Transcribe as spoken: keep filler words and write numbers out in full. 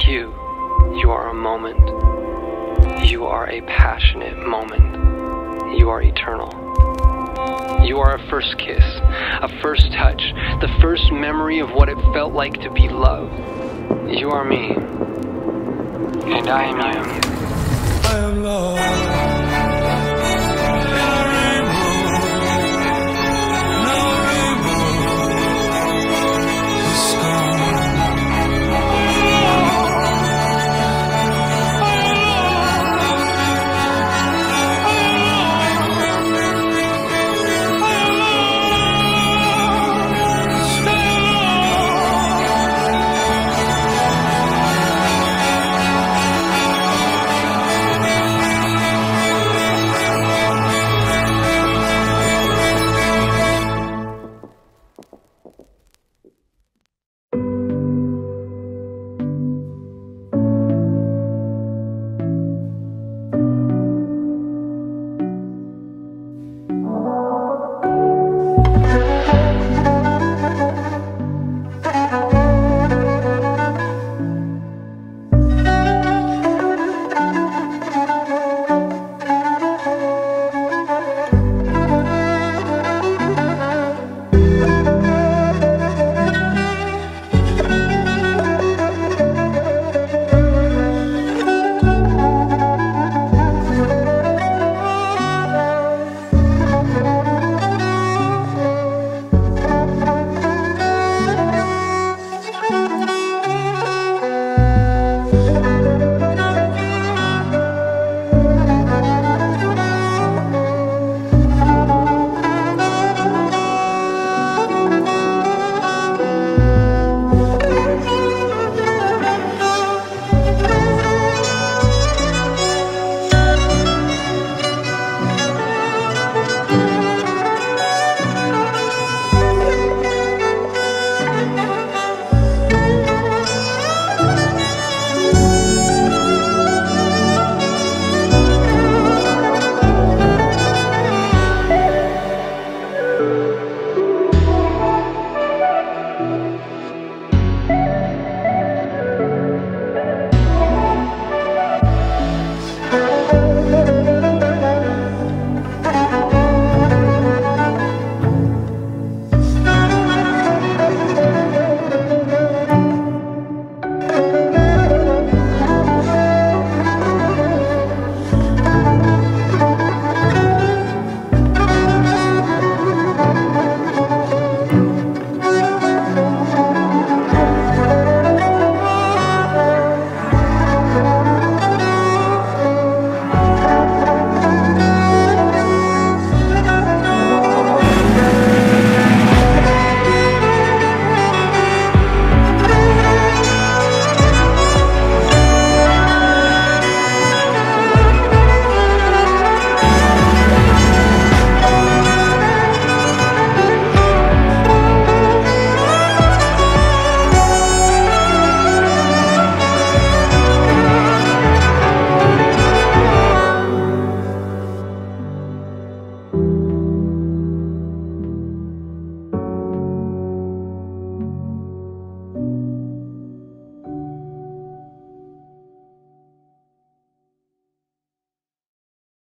You, you are a moment. You are a passionate moment. You are eternal. You are a first kiss, a first touch, the first memory of what it felt like to be loved. You are me. And I am you. I am love.